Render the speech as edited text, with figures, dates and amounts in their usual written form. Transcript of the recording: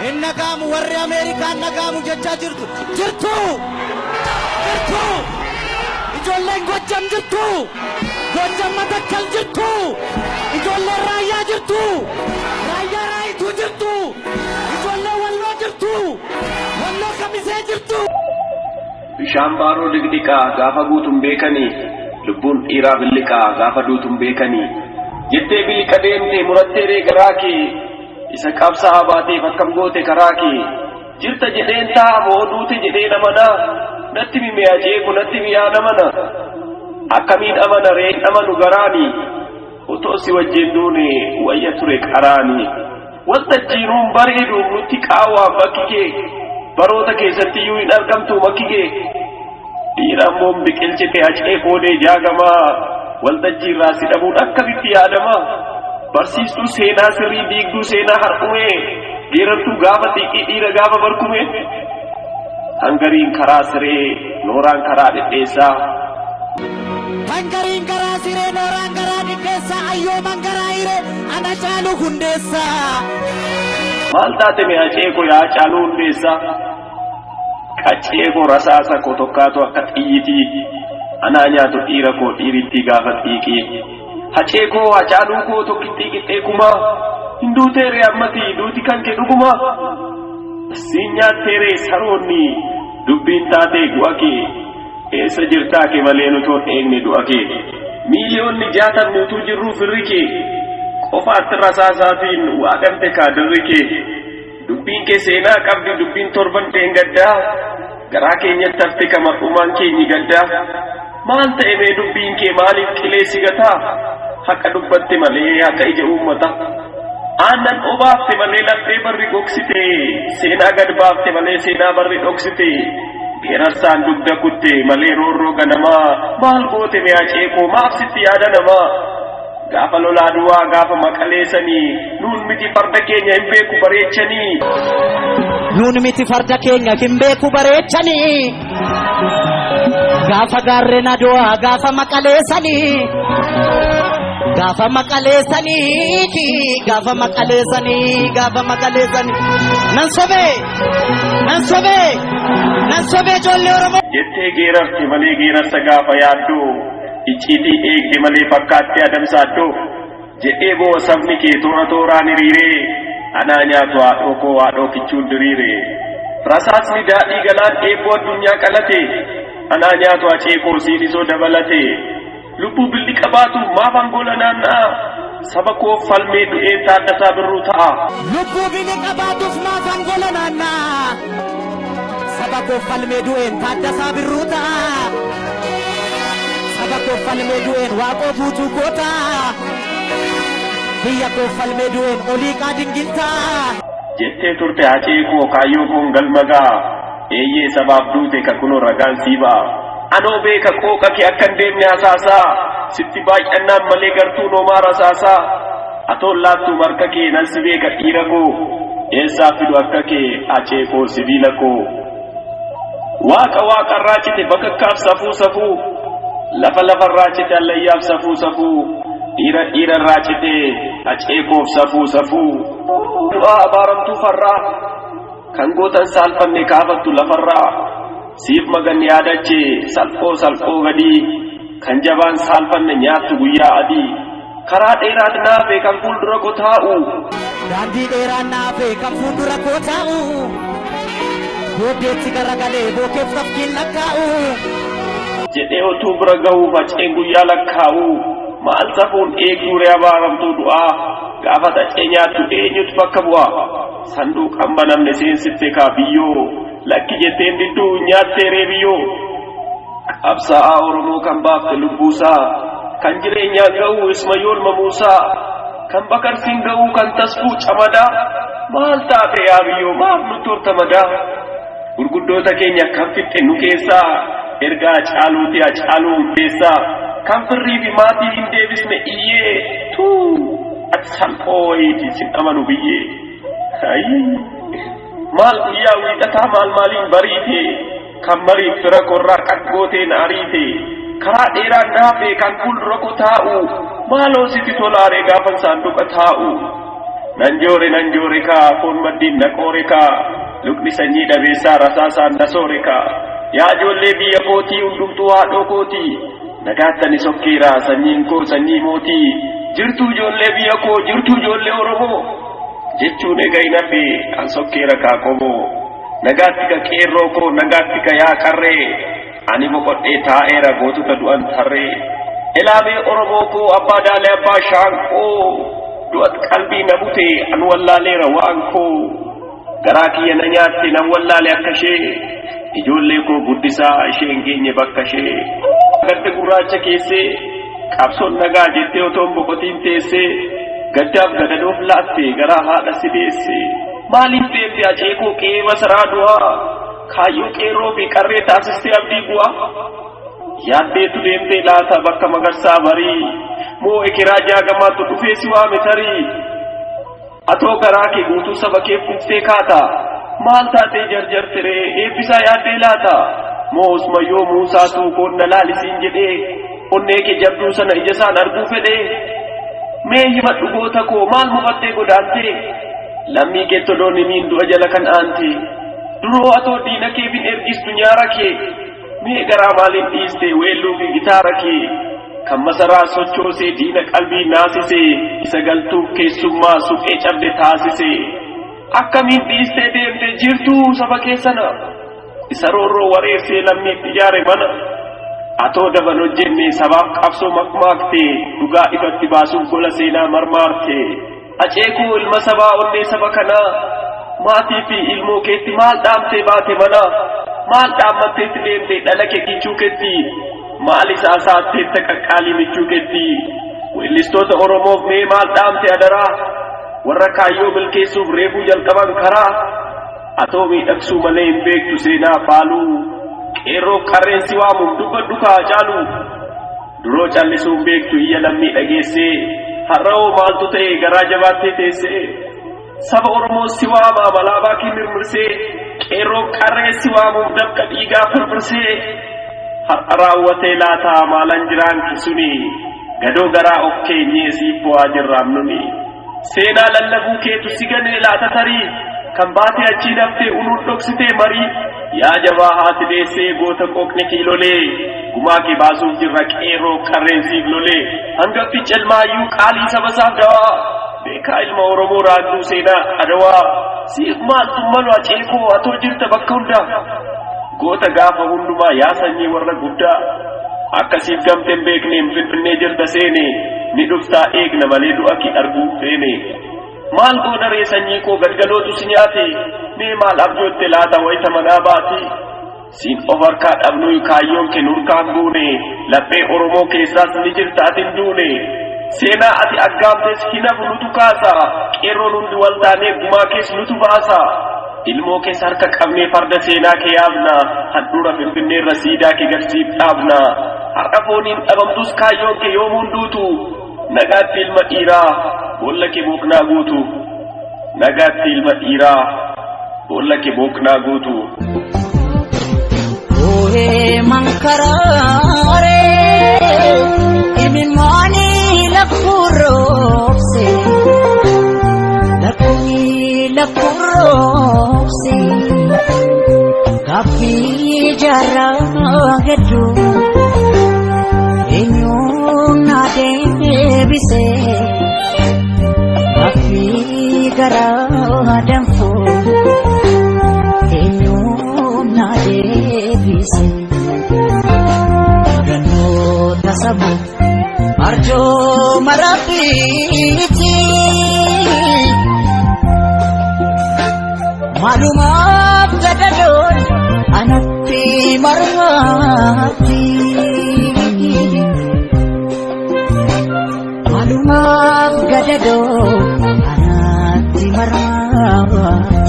Hin dhaga'amu warri Ameerikaan dhaga'amu jechaa jirtu. Jirtu! Jirtu! Ijoolleen Gojjam jirtu! Gojjam Matakkal jirtu! Ijoolleen Raayyaa jirtu! Raayyaa Raayituu jirtu! Ijoolleen Walloo jirtu! Walloo Kamisee jirtu! Bishaan baaroo digdiqaa gaafa guutuun beekanii, lubbuun dhiiraa billiqaa gaafa duutuun beekanii. Jettee biliqa deemte murattee ree garaa kee, isa qabsaa'aa baateef akkam goote karaa kee. Jirta jedheen taa'a moo duute jedheen amanaa, natti mimee ajeeku natti mi'aa namana. Akkamiin amana reen amanu garaani, otoo si wajjin duune wayya ture qaraani. Waltajjiinuun bareedu nutti qaawwaan bakki kee, baroota keessatti iyyuu hin argamtu makki kee. Dhiira ammoo biqilchite hacee koodee jaagamaa, waltajjii irraa si dhabuun akkamitti yaadamaa? Barsiistuu seenaa sirrii diigduu seenaa har'umee, geerartuu gaafa xiiqii dhiira gaafa barkumee. Hangariin karaa siree nooraan karaa dhedheessaa. Hangariin karaa siree nooraan karaa dhidheessaa ayyooman karaa hiree ana caalu hundeessaa. Maal taate mee hacee koo yaa caaluu hundeessaa? Qaccee koo rasaasa koo tokkaatu akka xiyyitii, anaa nyaatu dhiira koo dhiirittii gaafa xiiqii. Hacee koo hacaaluu koo tokkittii qixxee kumaa, hin duuteeree ammati duuti kan kee dhugumaa? Siin nyaatteeree saroonni dubbiin taatee gu'a kee, eessa jirtaa kee malee nutoon eegne du'a kee. Miiliyoonni 60 utuu jirruu firri kee, qofaatti rasaasaatiin waaqamte kaadirri kee. Dubbiin kee seenaa qabdi dubbiin torban dheengaddaa, garaa keenyatti hafte kamar'umaan keenyi gaddaa. Maal ta'e mee dubbiin kee maaliif qilee si gataa? Haqa dubbatte malee haqa ija uummata. Aannan obaafte malee laphee barri gogsite, seenaa gad baafte malee seenaa barri dhoksite. Geerarsaan dugda kutte malee roorroo ganamaa, maal goote mee hacee koo maaf sitti yaada namaa? Gaafa lolaa duwaa gaafa maqaleessanii, nuun miti farda keenya hin beeku bareechanii. Nuun miti farda keenya hin beeku bareechanii. Gaafa gaarreen aduwaa gaafa maqaleessanii. Gaafa maqaleessanii gaafa maqaleessanii gaafa maqaleessanii. Nan sobee nan sobee nan sobee ijoollee Oromoo. Jettee geerarte malee geerarsa gaafa yaaddoo, icciitii eegde malee fakkaattee adamsaaddoo. Jedhee boo'a sabni kee toora tooraan hiriiree, anaa nyaatu haadhoo koo haadhoo kichuun diriire. Rasaasni daadhii galaan eebboo addunyaa qalate, anaa nyaatu hacee koo siinisoo dabalate. Lubbuu billiqa baatuuf maaf angola naanna'a, saba koo falmee du'een Taaddasaa Birruu ta'a. Lubbuu biliqa baatuuf maaf angola naanna'a, saba koo falmee du'een Taaddasaa Birruu ta'a. Saba koo falmee du'een Waaqoo guutuu koota. Biyya koo falmee du'een Oliiqaa Dingiltaa. Jettee turte hacee koo kaayyoo koon galma ga'a, eeyyee sabaaf duute ka kunoo ragaan sii ba'a. Anoo beeka qooqa kee akka hin deemne hasaasaa, sitti baay'annaan malee gartuun homaa rasaasaa. Atoon laattuu marka kee nan si beeka dhiira koo, eessaa fidu akka kee hacee koo sibiila koo. Waaqa waaqarraa cite bakakkaaf safuu safuu, lafa lafarraa cite allayyaaf safuu safuu, dhiira dhiirarraa cite hacee koof safuu safuu. Du'aa abaaramtuu farraa, kan gootan saalfanne kaafattu lafarraa, siif magan yaadache salphoo salphoo gadii, kan jabaan saalfanne nyaattu guyyaa adii. Karaa dheeraat naafe kan fuuldura koo taa'u. Daandii dheeraan naafe kan fuuldura koo taa'u. Booddeetti garagalee bookeef tafkiin lakkaa'u. Jedhee utuu bira gahuuf haceen guyyaa lakkaa'u. Maal safuun eegduu ree abaaramtuu du'aa, gaafa hacee nyaattu eenyutu bakka bu'a? Sanduuqan banamne seensifte kaa biyyoo, lakki jetteen didduu nyaattee ree biyyoo. Qabsaa'aa Oromoo kan baafte lubbuusaa, kan jireenyaan ga'uu Ismayool Mamuusaa, kan Bakarsiin ga'uu kan Tasfuu Camadaa, maal taate yaa biyyoo maaf nutti horta madaa? Gurguddoota keenya kan fixxe nu keessaa, ergaa Hacaaluuti Hacaaluu Hundeessaa, kan firrii fi maatii hin deebisne iyyee, tuu ati salphoo wayiiti sin amanu biyyee. Ayii. Maal guyyaa wiixataa maal maaliin bariite, kan mariif fira korraa qaqgootee na ariite. Karaa dheeraan naafe kan fuuldura koo taa'u, maaloo sitti tolaaree gaafan saanduqa taa'u. Nan joore nan joore kaa foon maddiin na qoore kaa lukni sanyii dhabeessaa rasaasaan na soore kaa. Yaa ijoollee biyya kootii hundumtuu haadhoo kootii nagaattani sokkeeraa sanyiin koo sanyii mootii jirtuu ijoollee biyya koo jirtuu ijoollee Oromoo jechuun egaa hin hafe an sokkeera kaa qomoo nagaatti ka qeerroo koo nagaatti ka yaa qarree ani boqodhee taa'eera gootota du'an tarree elaamee Oromoo koo abbaa daalee abbaa shaanqoo du'at qalbii na bute an wallaaleera waan koo garaa kiyya na nyaatte nan wallaale akka ishee ijoollee koo guddisaa ishee hin geenye bakka ishee gadda gurraacha keessee qabsoon nagaa jettee otoon boqotiin teessee gaddaaf gadadoof laatte garaa haadha si deesse maaliif deemte Hacee koo qe'ee masaraa du'aa kaayyoo qeerroo fi qarree taasistee abdii bu'aa yaaddeetu deemtee laata bakka magarsaa barii moo ekeraa jaagamaatu dhufee si waame tarii atoo garaa kee guutuu saba kee kuftee kaata maal taatee jarjarte ree eebbisaa yaaddee laata moo Usmayyoo Muusaatu koonna laalisiin jedhee onnee kee jabduu sana ija isaan arguu fedhee mee himadhu goota koo maal mufattee godaantee lammii kee todoon himiin du'a jala kan aante duroo atoo diina keef hin ergistu nyaara kee mee garaa maaliin dhiiste weelluu fi gitaara kee kan masaraa sochoosee diina qalbii naasisee isa galtuuf keessummaa suphee cabde taasisee akkamiin dhiistee deemte jirtuu saba keessana isa roorroo wareersee lammiitti ijaare mana atoo daban hojjenne sabaaf qabsoo makmaakte dhugaa ifatti baasuuf gola seenaa marmaarte Hacee koo ilma sabaa onnee saba kanaa maatii fi ilmoo keetti maal dhaamtee baate mana maal dhaammatteetti deemte dhala kee kichuu keetti maal isaa saatteetta qaqqaalii michuu keetti weellistoota Oromoof mee maal dhaamte adaraa warra kaayyoo milkeessuuf reefuu jalqaban karaa atoo miidhagsuu malee hin beektu seenaa faaluu qeerroo qarreen si waamuun dubbadhu kaa caalu duroo callisuun beektu iyya lammii dhageessee har'a'oo maaltu ta'e garaa jabaattee teessee saba Oromoo si waama alaabaa kee mirmirsee qeerroo qarree si waamuuf dafqa dhiigaa firfirsee har'a raawwatee laataa maalan jiraan kisuni gadoo garaa of keenyee siif bu'aa jirraam nuni seenaa lallabuu keetu si ganee laata tarii kan baatee achii naftee unuun dhoksitee marii yaa jabaa haati deessee goota qooqni kiilolee gumaa kee baasuuf jirra qeerroo qarreen siif lolee hangafti celmaayyuu qaalii saba isaaf dawaa beekaa ilma Oromoo raagduu seenaa adawaa siif maaltu malu Hacee koo atoo jirta bakka hundaa goota gaafa hundumaa yaa sanyii warra guddaa akkasiif gamteen beekneen finfinnee jirta seene ni dhuftaa eegna malee du'a kee arguu feene maal goona ree sanyii koo galgalootu si nyaate mee maal abjootte laata wayita manaa baate siin of harkaa dhabnuu kaayyoon kee nurkaan buune laphee Oromoo keessaas ni jirta ati hin duune seenaa ati aggaamtes hin hafu nutu kaasa qeerroon hundi wal taanee gumaa kees nutu baasa ilmoo kees harka qabnee farda seenaa kee yaabna handhuura finfinneerra siidaa kee garsiif dhaabna har'a fooniin dhabamtus kaayyoon kee yoomuun duutu nagaatti ilma dhiiraa boolla kee booknaa guutu nagaatti ilma dhiiraa boolla kee booknaa guutu. Oohee mankaraaree imimmaanii lakkuroobse lakkuyi lakkuroobse gaaffii jaarraa hedduu eenyuun na deebise gaaffii garaa danfuu eenyuun na deebise gannoota sabu arjooma rabbiiti maalumaaf gadadoon anatti marmaatti maalumaaf gadadoon.